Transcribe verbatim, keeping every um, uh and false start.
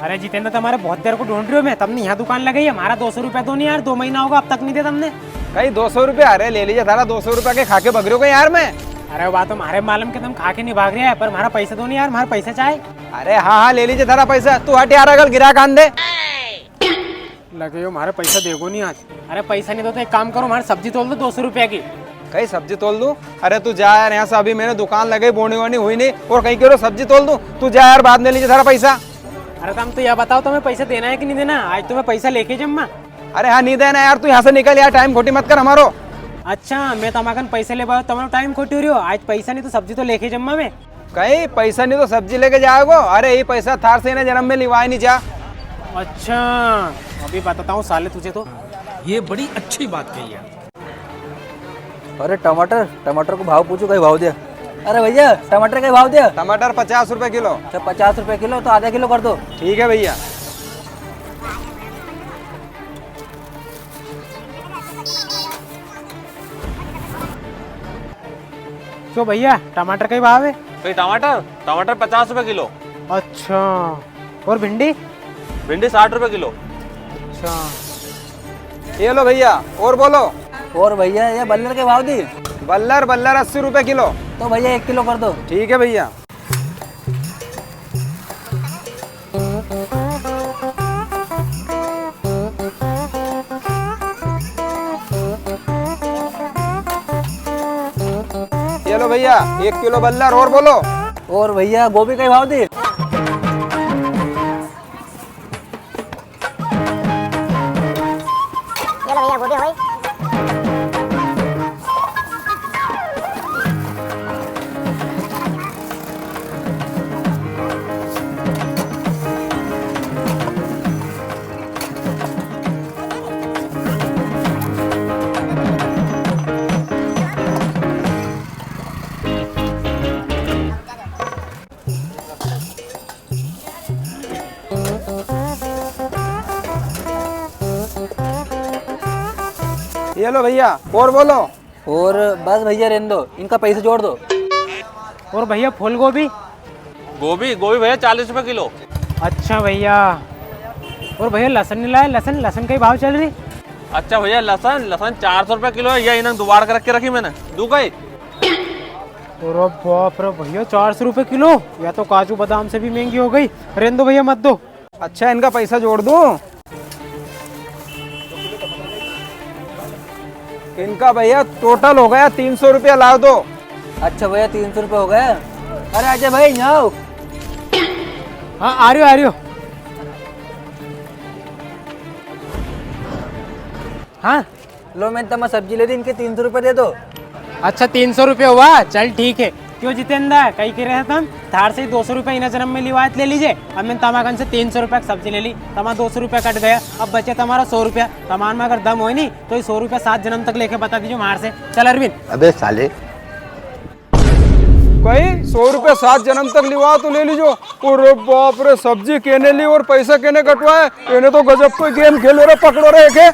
अरे जितेंद्र, तमारे बहुत देर को ढूंढ रियो मैं, तमने यहाँ दुकान लगाई है, म्हारा दो सौ रुपया दो नी यार, दो महीना होगा अब तक नी दे तमने। कई दो सौ रुपया? अरे ले लीजे थारा दो सौ रुपया के, खा के भग रियो कई यार मैं। अरे वा तो म्हारे मालम के तम खा के नी भाग रिया है, पर म्हारा पैसा दो नी यार, म्हारा पैसा चाहे। अरे हाँ हाँ, ले लीजे थारा पैसा, तू हट यार, अगल गिराक आन दे। लगे यो म्हारे पैसा देगो नी आज। अरे पैसा नी दो तो एक काम करो, म्हारे सब्जी तोल दो दो सौ रुपया की। कई सब्जी तोल दूं? अरे तू जा यार यहाँ से, अभी मैंने दुकान लगाई, बोनी वोनी हुई नी, और कई करो सब्जी तोल दूं? तू जा यार, बाद में लीजे थारा पैसा। अरे तम तो या बताओ, तमें पैसा देना है कि नी देना? आज तो मैं पैसा लेके जम्मा। अरे हाँ, नी देना यार, तू यहाँ से निकल यार, टाइम खोटी मत कर हमारो। अच्छा, मैं तमाकन पैसा लेबा आयो, तमारो टाइम खोटी हो रियो। आज पैसा नी तो सब्जी तो लेके जम्मा मैं। कई पैसा नी तो सब्जी लेके जावेगो? अरे, ये पैसा थार से इना जनम में लिवाय नी जा। अच्छा, अभी बताता हूँ साले तुझे तो। ये बड़ी अच्छी बात कही यार। अरे टमाटर, टमाटर को भाव पूछो, कई भाव दिया? अरे भैया, टमाटर कई भाव दिया? टमाटर पचास रुपए किलो। अच्छा, पचास रुपए किलो, तो आधा किलो कर दो। ठीक है भैया। क्यों भैया, टमाटर कई भाव है? कई टमाटर? टमाटर पचास रुपए किलो। अच्छा, और भिंडी? भिंडी साठ रुपए किलो। अच्छा। ये लो भैया, और बोलो। और भैया, ये बल्लर कई भाव दी? बल्लर, बल्लर अस्सी रुपए किलो। तो भैया, एक किलो कर दो। ठीक है भैया। ये लो भैया, एक किलो बल्लर और बोलो। और भैया, गोभी कई भाव दी? ये लो भैया, गोभी हुई। ये लो भैया, और बोलो। और बस भैया, रहने दो, इनका पैसे जोड़ दो। और भैया, फूल गोभी? गोभी, गोभी भैया, चालीस रुपए किलो। अच्छा भैया, और भैया, लसन नी लाया? लसन, लसन कई भाव चल री? अच्छा भैया, लसन, लसन चार सौ रुपए किलो है, या इन्हें दुबार कर रख के रखी मैंने, दू कई? अरे बाप रे भैया, चार सौ रुपए किलो, या तो काजू बादाम से भी महंगी हो गई। रहने दो भैया, मत दो। अच्छा, इनका पैसा जोड़ दूं? इनका भैया टोटल हो गया तीन सौ रुपया, लाओ दो। अच्छा भैया, तीन सौ रुपया हो गया। अरे अजय भाई, यहाँ आओ। हाँ, आ रियो, आ रियो। हाँ। लो, मैंने तमारी सब्जी ले ली, इनके तीन सौ रुपया दे दो। अच्छा, तीन सौ रुपया हुआ, चल ठीक है। क्यों जितेंद्र, कई कई रिया था तम? थार से दो सौ रुपया इना जनम में लिवायत ले लीजे। अब मैंने तमाकन से तीन सौ रुपया की सब्जी ले ली, तमारा दो सौ रुपया कट गया, अब बचे तमारा सौ रुपया। तमार में अगर दम होय नी, तो ये सौ रुपया सात जनम तक लेके बता दीजो मार से। चल अरविंद। अबे साले। कई सौ रुपया सात जनम तक लिवा तो ले लीजो। अरे बाप रे, सब्जी केने ली और पैसा केने कटवाए? इने तो गजब कोई गेम खेलो रे, पकड़ो रे एके।